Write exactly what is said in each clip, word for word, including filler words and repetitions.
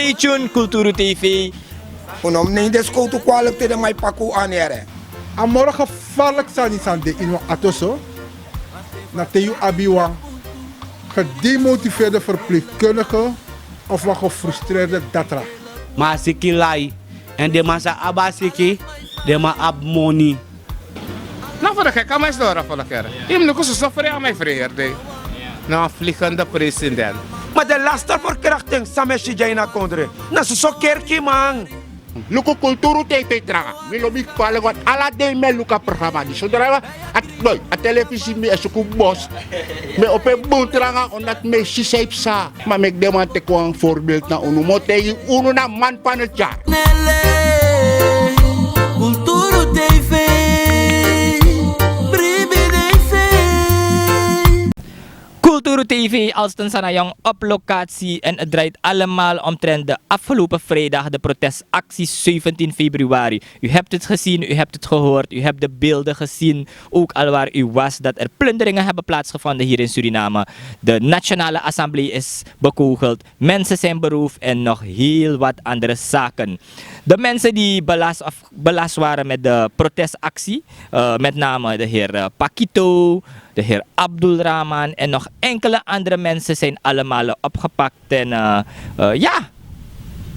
Stay tuned, Kulturu T V. Un no mus neem den skowtu kwalik te den man e paki un anere. A moro gevaarlijk sani san de ini wan atoso, na te yu abi wan gedemotiveerde verpleegkundige of wan gefrustreerde datra. Ma a siki lai, èn den man sa abi a siki, den man abi moni. Na fu de keki a man e sidon ora fu de kere. Yu mus luku soso fri a man e fri heri dei. Na wan vliegende president. Ma den laste verkrachting san mi e si dya ini a kondre, na soso kerkiman. Luku Kulturu T V tranga. Mi lobi kwalik want ala dei mi e luku a programa disi. Sodra a, a telefisi mi e suku bos. Mi e opo en bun tranga omdat mi e si san e psa. Ma meki den man teki wan voorbeeld na unu. Mi o taigi unu na man van het jaar. Nele, Kulturu T V, bribi T V. Kulturu T V, Alston Sanayong op locatie en het draait allemaal omtrent de afgelopen vrijdag, de protestactie zeventien februari. U hebt het gezien, u hebt het gehoord, u hebt de beelden gezien, ook al waar u was, dat er plunderingen hebben plaatsgevonden hier in Suriname. De Nationale Assemblée is bekogeld, mensen zijn beroofd en nog heel wat andere zaken. De mensen die belast, of belast waren met de protestactie, eh, met name de heer, eh, Pakito, de heer Abdul Rahman en nog enkele andere mensen zijn allemaal opgepakt en, eh, eh, ja,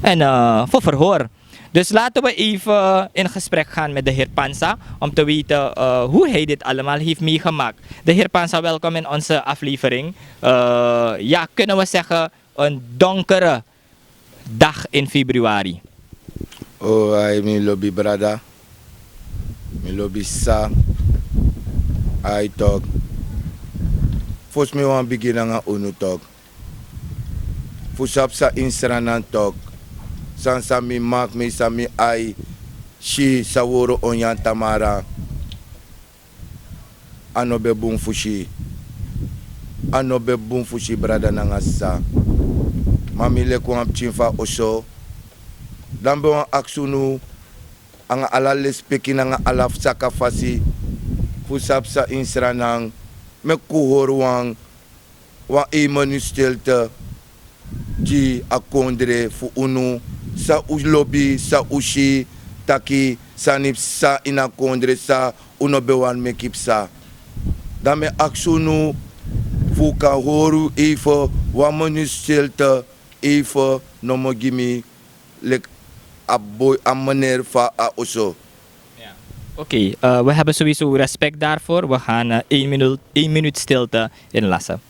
en, eh, voor verhoor. Dus laten we even in gesprek gaan met de heer Pansa om te weten, eh, hoe hij dit allemaal heeft meegemaakt. De heer Pansa, welkom in onze aflevering. Eh, ja, kunnen we zeggen een donkere dag in februari. O, ai, mi lobi brada. Mi lobi sa. Ai, tok. Fosi mi wani bigin nanga unu, tok. Fu sabi san ini Sranan, tok. San san mi maki, mi san mi ai si, san woro onyan tamara. A no ben bun fu si. A no ben bun fu si, brada nanga sisa. Ma mi leki wan pikin fu a oso, dan mi ben wani aksi unu, nanga ala lespeki nanga ala saka fasi, fu sabi san ini Sranan, meki un hori wan, wan één minuut stilte gi a kondre fu unu, san un lobi, san un si taki sani psa ini a kondre san un no ben wani meki psa. Dan mi e aksi unu fu un kan hori un even, wan minuut stilte even nomo gi mi, leki a boi, a meneer fu a oso. Ja. Oké, eh, we hebben sowieso respect daarvoor. We gaan, eh, één minuut, één minuut stilte inlassen.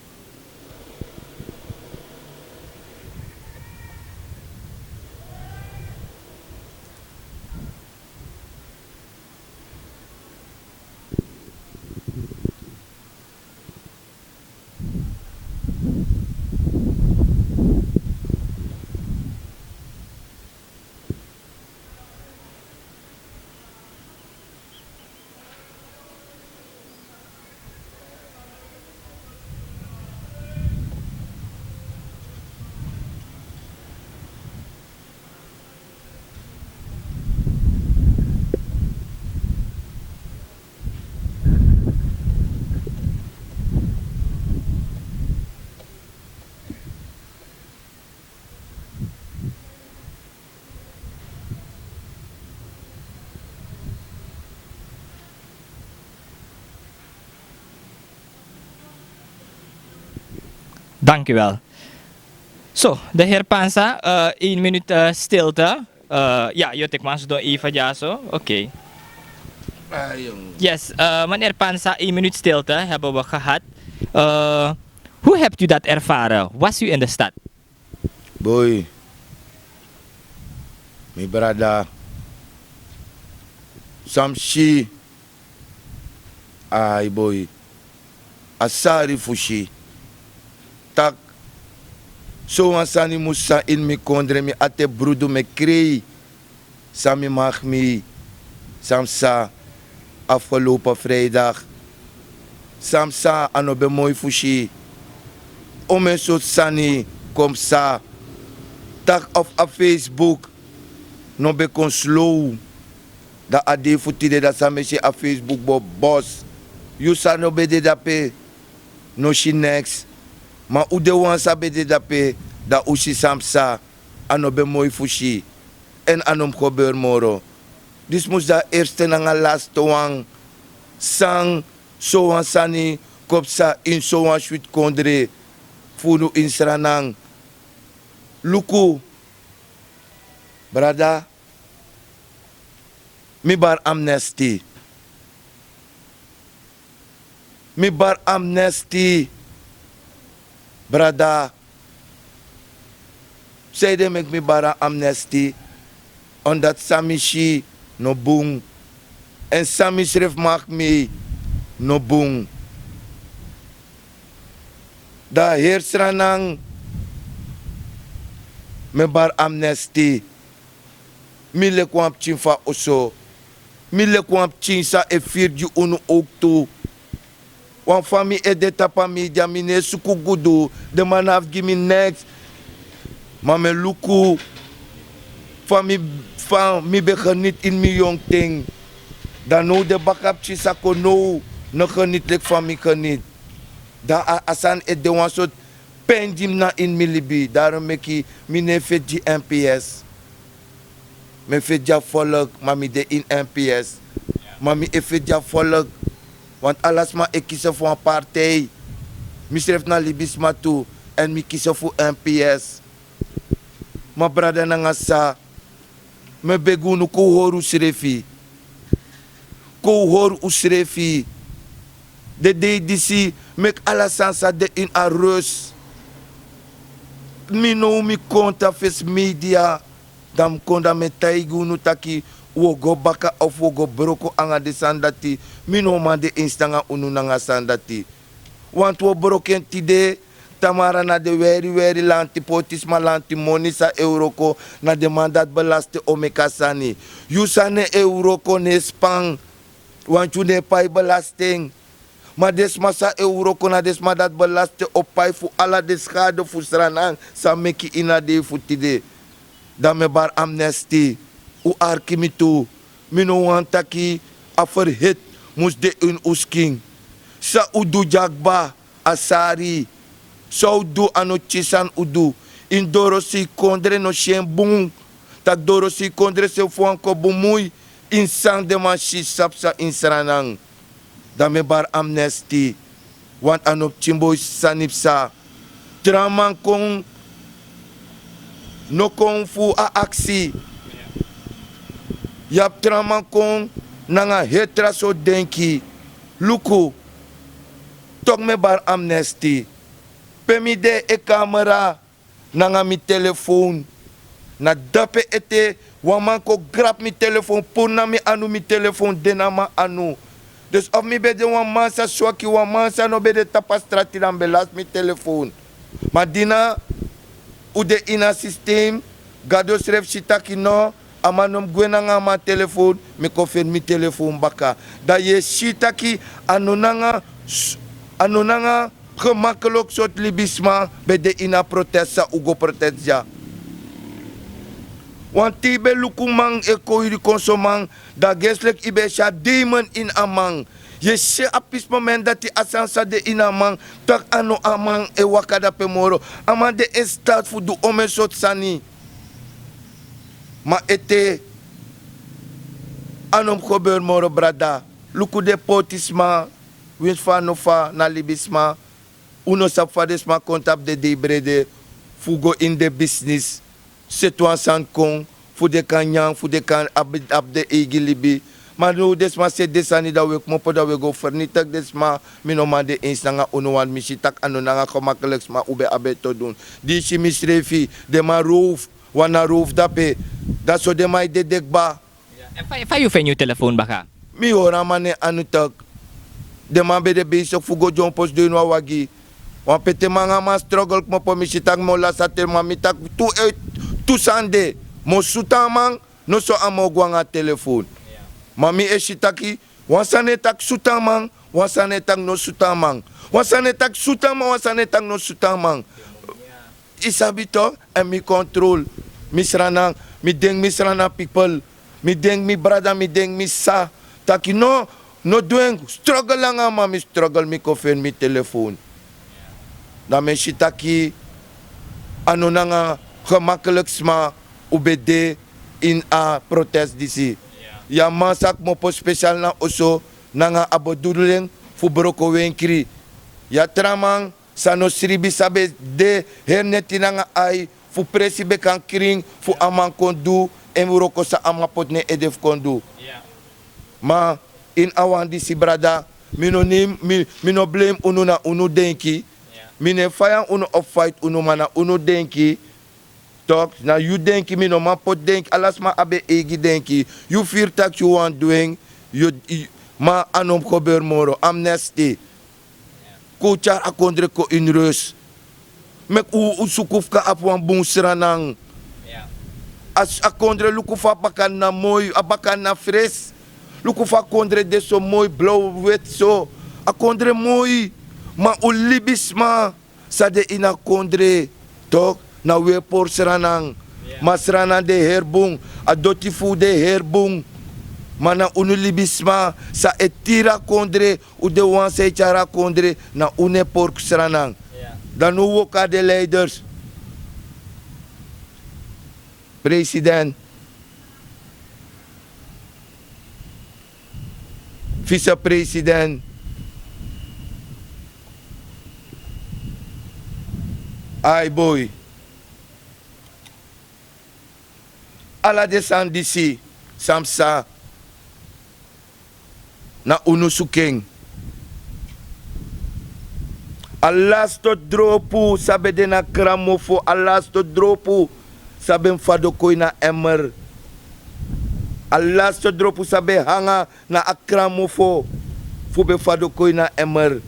Dank u wel. Zo, de heer Pansa, eh, één minuut, eh, stilte. Eh, ja, yo, tik man, zo even, ja, zo. Oké. Yes, eh, meneer Pansa, één minuut stilte hebben we gehad. Eh, hoe hebt u dat ervaren? Was u in de stad? Boi, mi brada, san mi si, ai boi, a sari fu si. Tak, sowan sani mus san ini mi kondre, mi ati e brudu, mi e krei. San mi maki mi, san mi sa afgelopen vrijdag. San mi sa, a no ben moi fu si. Omeni sortu sani kon psa. Tak' of a Facebook no ben kon slow. Dan a dei fu tide, dan san mi e si, a Facebook bo bos. Yu san no ben de dape no si neks. Ma un de wan san ben de dape, dan un si san psa. a no ben moi fu si. Èn a no mus gebeur moro. Disi mus de a erste nanga laste wan san sowan sani kon psa ini sowan switi kondre fu unu ini Sranan. Luku, brada, mi bari amnesti. Mi bari amnesti, brada. Sanede meki mi bari amnesti? Omdat san mi si no bun. Èn san misrefi maki mei no bun. Dan heri Sranan, mi e bari amnesti. Mi leki wan pikin fu a oso. Mi leki wan pikin san e firi gi unu owktu. Wan fa mi e de tapu a media, mi no e suku gudu. Den man no abi gi mi neks. Ma mi e luku fa mi, fa mi ben geniti ini mi yongu ten. Dan now den bakapikin sa kon now no geniti leki fa mi geniti. Dan a, a sani e de wan sortu pen gi mi na ini mi libi. Daro meki mi no e feti gi N P S. Mi e feti gi a volk, ma mi de ini N P S. Ma mi e feti gi a volk. Want ala sma e kisi fu wan partij. Misrefi na libisma tu. Èn mi kisi fu N P S. Ma brada nanga sisa, mi e begi unu kon un hori unsrefi. Kon un hori unsrefi. Den dei disi meki ala sani sa de ini a rus. Mi now mi kon tapu fesi media. Dan mi kon dan mi e taigi unu taki un o go baka of un o go broko nanga den sani dati. Mi no man de eens nanga unu nanga a sani dati. Want un o broko en tide, tamara na den weri weri lanti pôtisma, lanti moni san e wroko, na den man dati belasti o meki a sani. Yu san no e wroko no e span. Want yu no e pai belasting. Ma den sma san e wroko na den sma dati belasti o pai fu ala den skade fu Sranan san meki ini a dei fu tide. Dan mi e bari amnesti. Un arki mi tu. Mi no wani taki a ferheti mus de ini un skin. San un du gi a kba, a sari. San un du a no pikin sani un du. Ini dorosei kondre no si en bun. Tak' dorosei kondre srefi wani kon bumui ini san den man si, sabi san ini Sranan. Dan mi e bari amnesti. Want a no pikin boi sani psa. Tra man kon, no kon fu a aksi. Yu abi tra man kon nanga heri tra sortu denki. Luku, toku mi e bari amnesti. Pe mi de e kamera nanga mi telefon. Na dape ete wan man kon grabi mi telefon, puru na mi anu, mi telefon de na man anu. Dus efu mi ben de wan man sa swaki, wan man sa no ben de tapu a strati, dan mi ben lasi mi telefon. Ma di na un de ini a sistem, Gado srefi si taki no, a man no mus gwe nanga a man telefon, mi kon feni mi telefon baka. Dan yu e si taki a no nanga, a no nanga gemakkelijk sortu libisma ben de ini a protest san un go protest dya. Wanten yu ben luku man e kon hiri konso man, dan gensleki yu ben e si a deimen ini a man. Yu e si a pisi moment dati a sani san de ini a man, tak' a no a man e waka dape moro. A man de in staat fu du omeni sortu sani. Ma ete a no mus gebeur moro, brada. Luku den pôtisma, winsi fa a no fa na libisma. Un no sabi fa den sma kon tapu den dei brede fu go ini den bisnis, seti wan sani kon fu den kan nyan, fu den kan abi, abi den eigi libi. Ma now den sma seti den sani, dan un e kmopo, dan un e go fernitigi den sma. Mi no man de eens nanga unu, want mi si tak' a no nanga gemakkelijk sma un ben abi en te dun. Di yu si misrefi, den man rowfu, wan na rowfu dape. Dan so den man e dede kba. Èn fa, fa yu feni yu telefon baka? Mi hori a man na en anu taki den man ben de besigi fu go dyompo sidon ini wan wagi. Wan pete man nanga a man struggle kmopo, mi si tak' mi o lasi a telefon, ma mi taki tu, eh, tu sani de. Mi o sutu a man, noso a man o go nanga a telefon. Ma mi e si taki wan sani e taki sutu a man, wan sani e taki no sutu a man. Wan sani e taki sutu a man, wan sani e taki no sutu a man. Yu sabi tok, èn mi controle. Mi Sranan, mi denki mi Sranan people. Mi denki mi brada, mi denki mi sisa. Taki no, no du en, struggle nanga a man, mi struggle, mi kon feni mi telefon. Dan mi e si taki a no nanga Gemaklik sma un ben de ini a protest disi. Yu a man sa kmopo spesial na oso nanga a bedoeling fu broko wenkri. Yu a tra man sa no sribi sa ben de heri neti nanga ai fu presi ben kan krin fu a man kon du en wroko san a man poti na en ede fu kon du. Ma ini a wan disi brada, mi no nen mi no blame unu, na unu denki. Mi no e fayan unu of fight unu, ma na unu denki. Tok na yu denki, mi no man poti denki, ala sma abi en eigi denki. Yu firi tak' yu wani du en. Ma a no mus geberi moro. Amnesty. Kon un tyari a kondre kon ini rus. Meki un suku fu kan abi wan bun sranan. A kondre luku fu a bakana moi, a bakana fres. Luku fu a kondre de so moi, blaw weti so. A kondre moi. Ma un libisma san de ini a kondre, tok, na un e pori sranan. Ma sranan de heri bun. A doti fu un de heri bun. Ma na unu libisma san e tiri a kondre. Un de wan san e tyari a kondre, na unu e pori sranan. Dan no un woka de leiders, president, visepresident. Ai boi. Ala den sani disi san mi sa, na unu suku en. A laste dropu san ben de na kramofo, a laste dropu san ben fadon kon ini a emmer. A laste dropu san ben hanga na a kramofo fu ben fadon kon ini a emmer.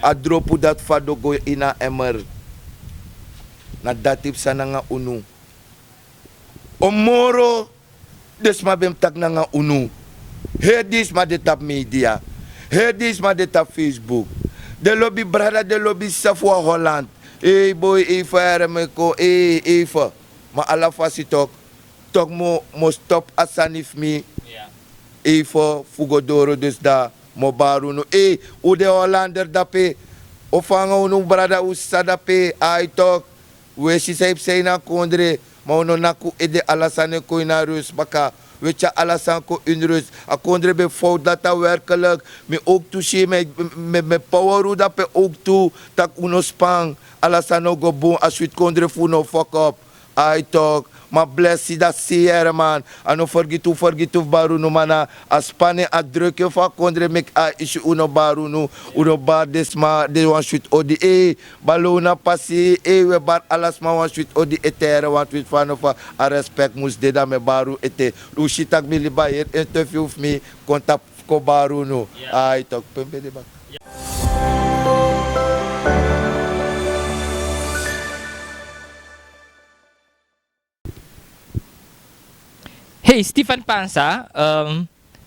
A dropu dati fadon go ini a emmer. Na dati psa nanga unu. O moro den sma ben mus taki nanga unu. Heri den sma de tapu media. Heri den sma de tapu facebook. Den lobi brada, den lobi sisa fu a holland. Ei boi, ei fa yara mi e kon, ei ei fa. Ma ala fasi tok tok mi o stop a sani fu mi. Ei fa fu go doro dus da. Mi o bari unu ei, un de hollander dape. O fanga unu brada un sisa dape. Ai tok. Un e si san e psa ini a kondre. Ma un no naki un ede, ala sani e kon ini a rus baka. Un e tyari ala sani kon ini rus. A kondre ben fowtu dati a werkelik. Mi owktu si en, mi e power un dape owktu. Tak' un no span. Ala sani o go bun, a switi kondre fu un no fokop. Ai tok. Ma blesi dati sei yere man. A no fergiti un fergiti un fu bari unu ma na a span en a dreki en fu a kondre meki a isi un no bari unu. Un no bari den sma den wan switi odi ei. Balo un na pasi ei, un e bari ala sma wan switi odi ete yere wan twiti fanofa. A respek mus de dan mi e bari un ete. Un si tak' mi libi a heri interview fu mi kon tapu fu kon bari unu. Ai tok pe mi ben de baka. Hei stefan pansa,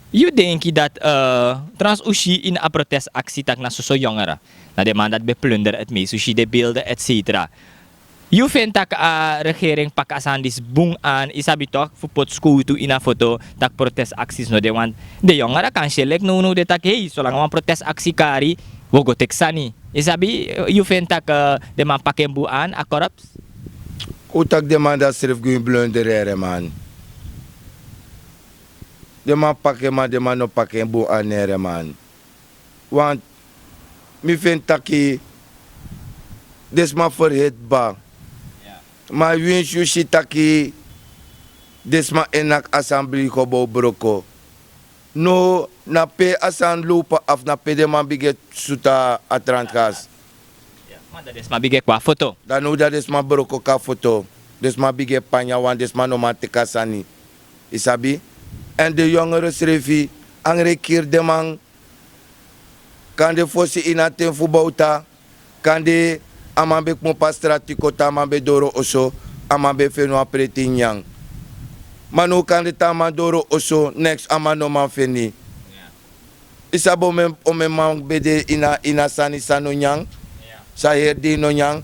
yu denki dati trans un si ini a protest aksi tak' na soso yongere na den man dati ben plunder eti mesi un si den beelde etsetra. Yu feni tak' a regering paki a sani disi bun an yu sabi tok' fu poti skowtu ini a foto tak' protest aksis no de wantu den yongere kan si en leki nownow de tak' hei solanga wan protest aksi kari wi o go teki sani. Yu sabi yu feni tak' den man paki en bun an a korps. Un taki den man dati srefi gi wi blunder hereman. Den man paki en man den man no paki en bun an hereman. Want mi feni taki den sma ferheti kba. Ma winsi yu si taki den sma e naki a sani brigo bow broko. No na pe a sani lowpu afu na pe den man bigin e sutu a trantgas. Dan now dati den sma broko kon a foto. Den sma bigin e panya wan den sma no man teki a sani. Yu sabi? Èn den yongere srefi angre kiri den man. Kande fosi ini a ten fu bowta kande a man ben kmopo a strati koti a man ben doro oso. A man ben feni wan preti nyanyan. Ma now kande te a man doro oso neks a man no man feni. Yu sabi omen man ben de ini a sani san no nyan? San heri dei no nyan?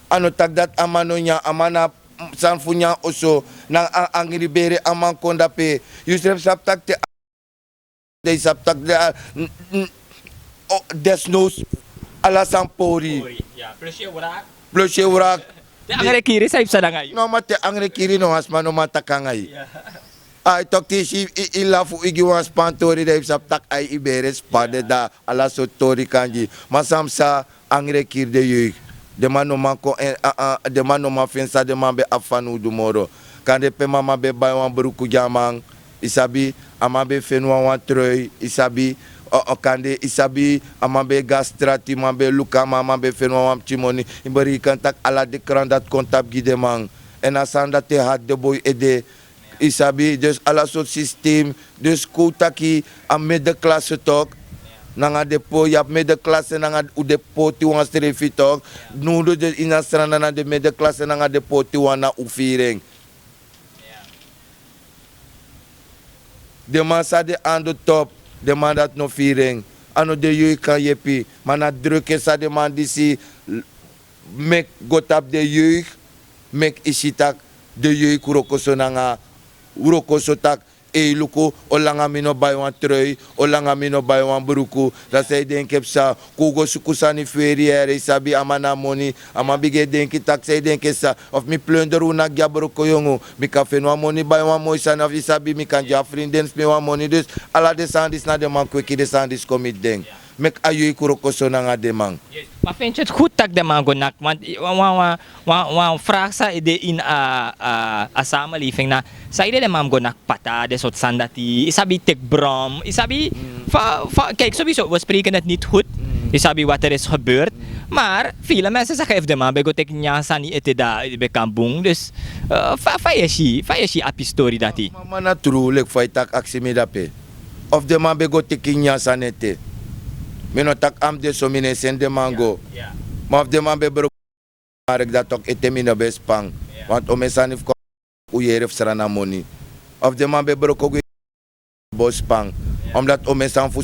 A no taki dati a man no nyan a man na sani fu nyan oso. Nanga a angri bere a man kon dape. Yu srefi sabi taki te a den yu sabi taki den a desnowsu ala sani pori. Plus yu e wraki. Angre kiri san yu psa nanga yu. No, ma te angre kiri no wan sma no man taki nanga yu. Ai, tok' te yu si yu lafu, yu gi wan span tori, dan yu psa taki ai, yu bere span de, dan ala sortu tori kan gi. Ma san mi sa, angre kiri den jeug. Den man no man kon, den man no man feni san den man ben abi fanowdu moro. Kande pe mama ben bai wan bruku gi a man, yu sabi, a man ben feni wan wan trui, yu sabi. Kande yu sabi, a man ben go na strati, man ben luku a man, a man ben feni wan wan pikin moni. Yu ben reikeni tak' ala den kran dati kon tapu gi den man. Èn a sani dati e hati den boi ede. Yu sabi, dus ala sortu sistem. Dus kon un taki a middenklasse tok, nanga den po, yu abi middenklasse nanga den poti wan srefi tok. Nownow den ini a Sranan na den middenklasse nanga den poti wan na un firi en. Den man san de on the top, den man dati no firi en. A no den jeug kan yepi, ma na druku san den man disi meki go tapu den jeug, meki yu si tak' den jeug wroko so nanga, wroko so tak', ei luku, olanga mi no bai wan trui, olanga mi no bai wan bruku. Dan san yu denki e psa, kon un go suku sani feri yere, yu sabi, a man na moni, a man bigin e denki tak' san yu denki e psa, of mi plunder un naki gi a broko yongu, mi kan feni wan moni bai wan moi sani, of yu sabi, mi kan gi a frinden fu mi wan moni. Dus ala den sani disi na den man kweki den sani disi kon miti den. Meki a jeug wroko so nanga den man. Ma feni yu eti gudu tak' den man go naki, want wan, wan, wan, wan vraag san e de ini a, a, a samenleving na, san ede den man go naki pata, den sortu sani dati, yu sabi, teki brom, yu sabi, fa, fa, kijk, sowieso, we spreken het niet goed, yu sabi wat er is gebeurd, maar vele mensen zeggen efu den man ben go teki nyan sani ete dan, yu ben kan bun, dus, eh, fa, fa yu e si, fa yu e si a pisi tori dati. Ma, ma na tru, leki fa yu taki aksi mi dape. Of den man ben go teki nyan sani ete. Mi no taki a mus de so, mi no e seni den man go. Ma of den man ben broko mark, dan tok' ete mi no ben span. Want omen sani fu kon un yere fu Sranan moni. Of den man ben broko gwe, bo span. Omdat omen sani fu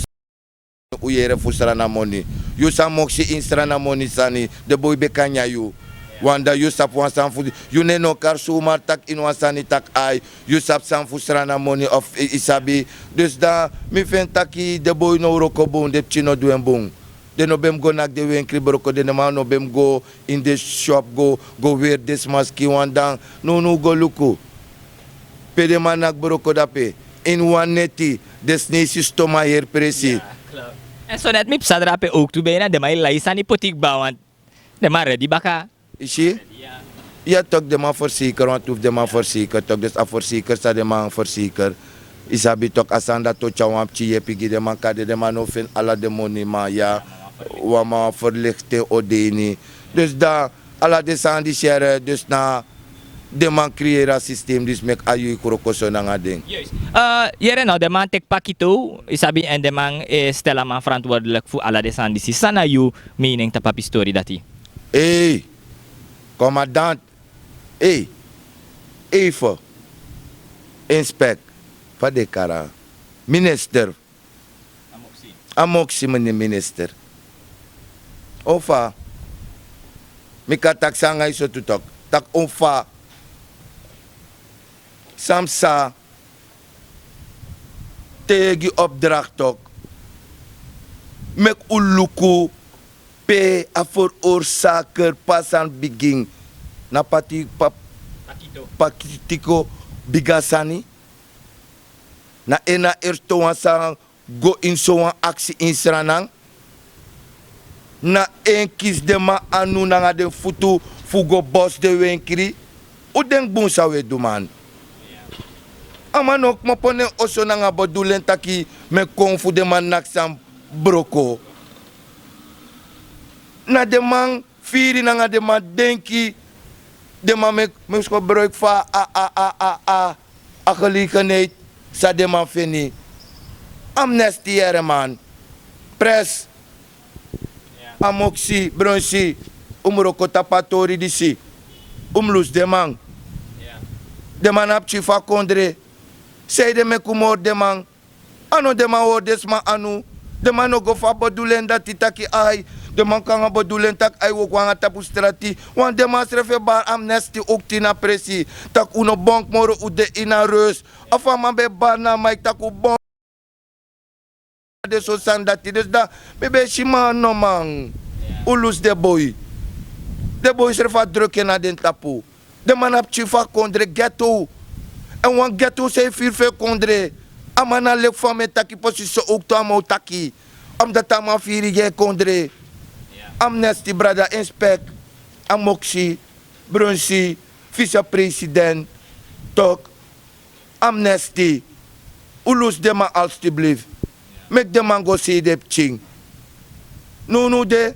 un yere fu Sranan moni. Yu san moksi ini Sranan moni sani, den boi ben kan nyan yu. Want dan yu sabi wan sani fu, yu no e no kari sumar taki ini wan sani tak' ai, yu sabi sani fu Sranan moni of yu sabi. Dus dan mi feni taki den boi no wroko bun, den pikin no du en bun. Den no ben mus go naki den wenkri broko, den man no ben mus go ini den shop go, go weri den sma skin. Want dan nownow go luku pe den man naki broko dape. Ini wan neti, den sneisi ston man heri presi. Èn so net mi psa drape owktu, bina den man e lai sani poti kba, want den man redi baka. Yu si? Ya, tok', den man ferseker, want tu fu den man ferseker tok', dus a ferseker san den man ferseker, yu sabi tok', a sani dati o tyari wan pikin yepi gi den man, kande den man no feni ala den moni, ma ya, wan man ferlikti o de ini. Dus dan ala den sani disi yere, dus na den man kriyeri a sistem disi meki a jeug wroko so nanga den. Yere, now den man teki pakito, yu sabi, èn den man e stel a man verantwoordelijk fu ala den sani disi. San na yu mening tapu a pisi tori dati? Ei, komadant, ei, eife, inspek, fa den e kari en, minister. A moksi, mini minister. Ofa mi kan taki san nanga yu so tu tok', taki ofa san mi sa te gi opdracht tok', meki un luku pe a veroorzaker, pe a sani bigin. Na pati, pa, pakitiko bigi a sani. Na en na erste wan san go ini sowan aksi ini Sranan. Na en kisi den man anu nanga den futu fu go bosi den wenkri. Un denki bun san un e du, man? A man no kmopo na en oso nanga bedoeling taki mi e kon fu den man naki san broko. Na den man firi nanga den man denki. Den man meki misgebruik fu a, a, a, a, a, a gelegenheid san den man feni. Amnesty yere, man. Pres. A moksi, bronsi, un mus wroko tapu a tori disi. Un mus lusu den man. Den man na pikin fu a kondre. Sanede meki un moro den man? A no den man hori den sma anu. Den man no go fu a bedoeling dati taki ai. Den man kon nanga bedoeling taki ai, wi o go nanga tapu strati. Want den man srefi e bari amnesty owktu ini a presi. Taki un no bonk moro, un de ini a rust. Efu a man ben e bari na a maiki taki un bonk. Den so sani dati. Dus dan mi ben e si, man, no, man. Un lusu den boi. Den boi srefi a druk en na den tapu. Den man na pikin fu a kondre ghetto. Èn wan ghetto san e firi fu en kondre. A man na leki fa mi e taki posisi so owktu a man o taki. Omdati a man firi gi en kondre. Amnesti brada inspek, amoksi, brunsi, visepresident, tok, amnesti. Un lusu den man alstublifu. Meki den man go sei den pikin. Nownow de,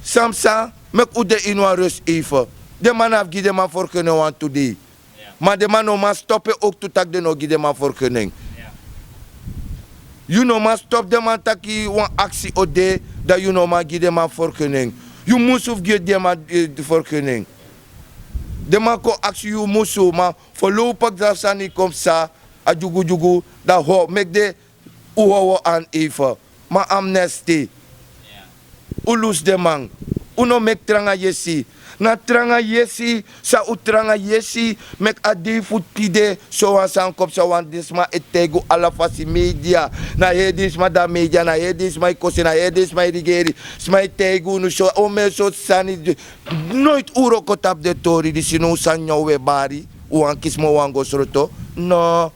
san psa? Meki un de ini wan rus eive. Den man no abi gi den man forkenen wantu dei. Ma den man no man stopu en owktu tak' den no gi den man forkenen. Yu no man stopu den man taki wan aksi o de, dan yu no man gi den man forkenen. Yu musu fu gi den man forkenen. Den man kon aksi yu musu ma, forlowpik dan sani kon psa, a dyugudyugu, dan ho meki den, un howo an eive. Ma amnesti. Un lusu den man. Un no meki tranga yesi. Na tranga yesi, san un tranga yesi, meki a dei fu tide sowan sani kon psa. Wan den sma e taigi un ala fasi media. Na heri den sma de na media, na heri den sma e kosi, na heri den sma e rigeri. Sma e taigi unu so on men sortu sani. Noiti un wroko tapu den tori disi no un sani nyan un e bari. Un wani kisi mi o wani go sroto. No.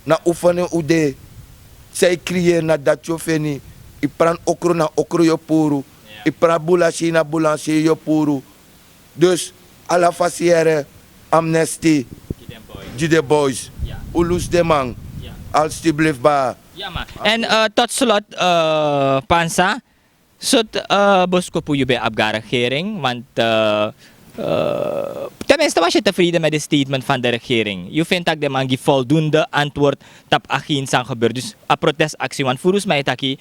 Na un feni un de. San yu kriyeri na dati yu o feni. Yu pran okro na okro yu o puru. Yu pran bulansi na bulansi yu o puru. Dus ala fasi yere amnesti gi den boys. Un lusu den man. Alstublifu baa. Èn tot slot, pansa, sortu boskopu yu ben abi gi a regering? Want ten minste was yu tevreden met de statement van de regering? Yu findi tak' den man gi voldoende antwoord tapu a gen san gebeur dus a protestaksi want furu sma e taki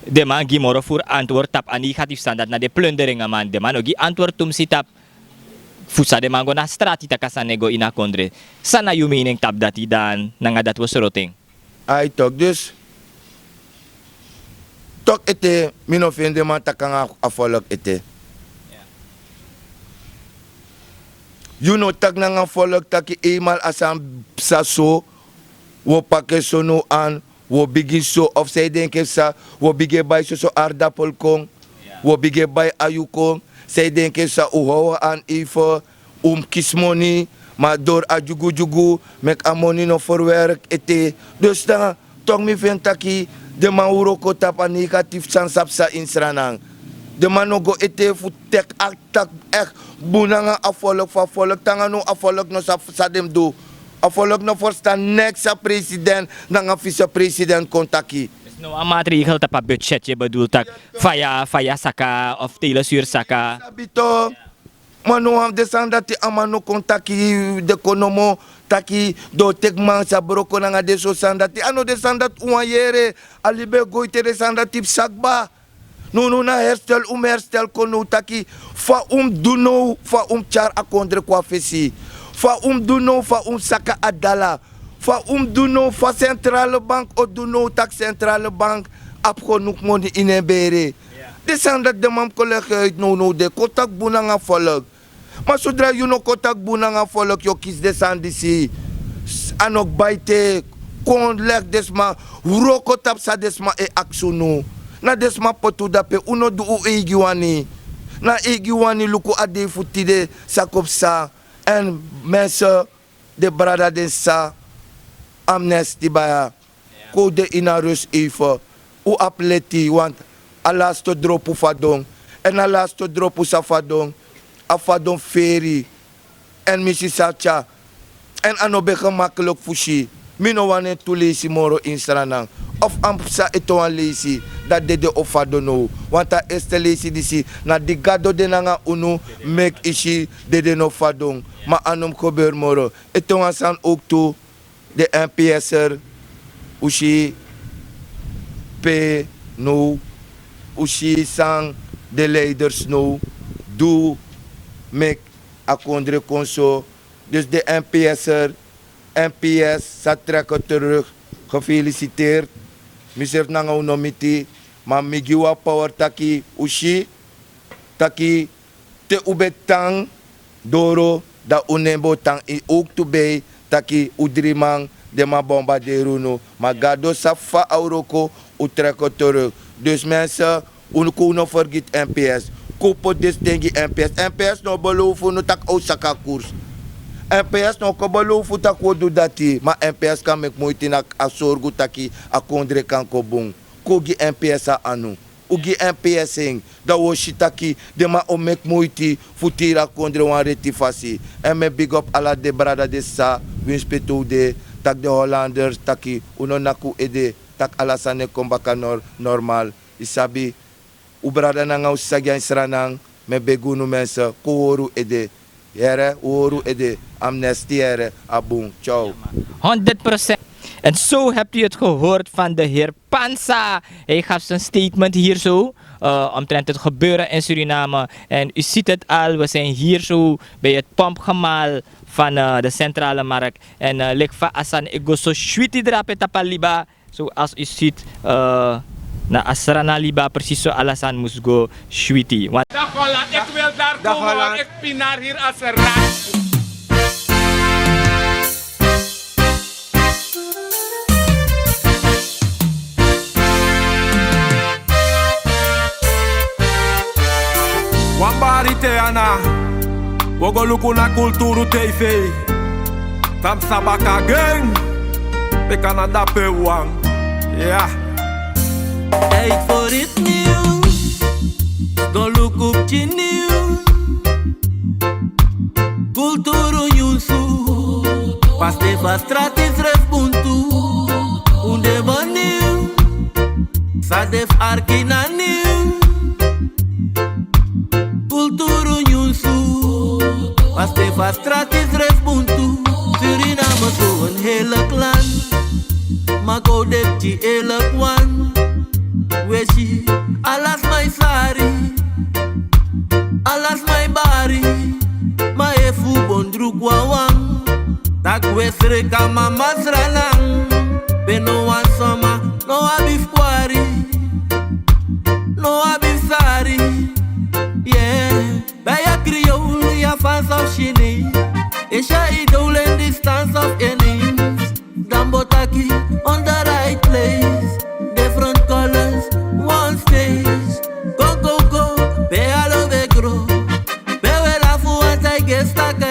den man gi moro furu antwoord tapu a negatifu sani dati na den plunderinge man den man no gi antwoord tumsi tapu fu san den man go na strati taki a sani e go ini a kondre? San na yu mening tapu dati dan nanga dati wi o sroto en? Ai tok dus tok ete. Mi no feni den man taki nanga a folk ete. Yu no taki nanga folk taki eimal a sani psa so. Wi o paki en so now an. Wi o bigin so of san yu denki en psa. Wi o bigin e bai soso ardapel kon. Wi o bigin e bai ayu kon. San yu denki en psa un how en an eive. Un mus kisi moni. Ma dori a dyugudyugu meki a moni no ferwerki ete. Dus dan tok mi feni taki den man wroko tapu a negatifu sani sa psa ini sranan. Den man no go ete fu teki akti tak' bun nanga a folki fu a folki te nanga now a folki no sabi san den mus du. A folki no ferstan neks a president nanga visepresident kon taki. Now a matregel tapu a budget yu e bedul tak' faya faya saka of telesur saka. Ma no wan fu den sani dati a man no kon taki. Den kon nomo taki den o teki man sa broko nanga den sortu sani dati a no den sani dati un wani yere. A libi e go ete den sani dati psa kba. Nownow na herstel un mus herstel kon now taki fa un mus du now fa un mus tyari a kondre kon na fesi? Fa un mus du now fa un mus saka a dala? Fa un mus du now fa sentrale bank o du now tak' sentrale bank abi genuku moni ini en bere? Den sani dati den man mus kon legi en uiti nownow de kon taki bun nanga folki. Ma sodra yu no kon taki bun nanga folki yu o kisi den sani disi. A no kba ete. Kon legi den sma wroko tapu san den sma e aksi unu. Na den sma poti un dape un no du un eigi wani. Na eigi wani luku a dei fu tide sa kon psa. Èn mense, den brada den sisa, amnesti baya. Kon un de ini a rus eive. Un abi leti wantu a laste dropu fadon. Èn a laste dropu sa fadon, a fadon feri. Èn mi si sa tya. Èn a no ben gemakliki fu si. Mi no wani en tu leisi moro ini sranan. Of a mus psa ete wan leisi, dan dede o fadon now. Wantu a erste leisi disi na di gado de nanga unu. Meki yu si dede no fadon. Ma a no mus geberi moro. Ete wan sani owktu. Den mps'er, un si pe now, un si san den leiders now du meki a kondre kon so. Dus den mps'er, mps sa trek en teruk. Gefelisiteert. Mi srefi nanga un no miti. Ma mi gi un a power taki un si taki te un ben tan doro, dan un nen ben o tan ini owktu bei taki un dri man, den man bombarderi unu. Ma gado sabi fa a wroko. Un trek en teruk. Dus mense, un kon un no fergiti mps. Kon poti disi ten gi mps. Mps no o below fu unu tak' a o saka kurs. Mps no o kon below fu tak' wi o du dati, ma mps kan meki muiti na a sorgu taki a kondre kan kon bun. Kon gi mps a anu. Un gi mps en, dan wi o si taki den man o meki muiti fu tiri a kondre wan reti fasi. Èn mi e bigi op ala den brada den sisa, winsi pe te un de, tak' den hollanders taki un no naki un ede, tak' ala sani e kon baka nor- normal. Yu sabi, un brada nanga un sisa gi a ini sranan. Mi e begi unu mense, kon un hori un ede. Here, un hori un ede. Amnesty here, a bun. Ciao. Honderd procent. En zo hebt u het gehoord van de heer Pansa. Hij gaf zijn statement hier zo, eh, omtrent het gebeuren in Suriname. En u ziet het al, we zijn hier zo bij het pompgemaal van, eh, de centrale markt. En, eh, lik fa a sani e go so switi drape tapu a liba. Zoals u ziet, eh, na a srana liba precies zo ala sani mus go switi. Want Dag Holland, ik wil daar komen, want ik pinaar hier als een rat. Wan bari te ana, wi o go luku na Kulturu T V. Tamsa baka gen, pe Canada pe wan. Ya. Tijd voor iets nieuws. Go luku pikin nieuws. Kulturu nyunsu. Paste fa strati srefi buntu. Un de bun nieuw. San de fu arki na nieuw. Kulturu nyunsu. Paste fa strati srefi buntu. Suriname so een heerlijk land. Ma go de pikin eerlijk wan. We si ala sma e sari. Ala sma e bari. Ma efu un bon druku wawan, tak' un e sreka mama sranan. Pe no wan soma no abi fu kwari, no abi fu sari. Yeah. Bij a Creool, Javaans of Chinees, is je idool in distance of ineens. Dan bo taki on the right place. Different colors, one stage. Go, go, go, pe alo we gro. Pe we lafu want I get stuck.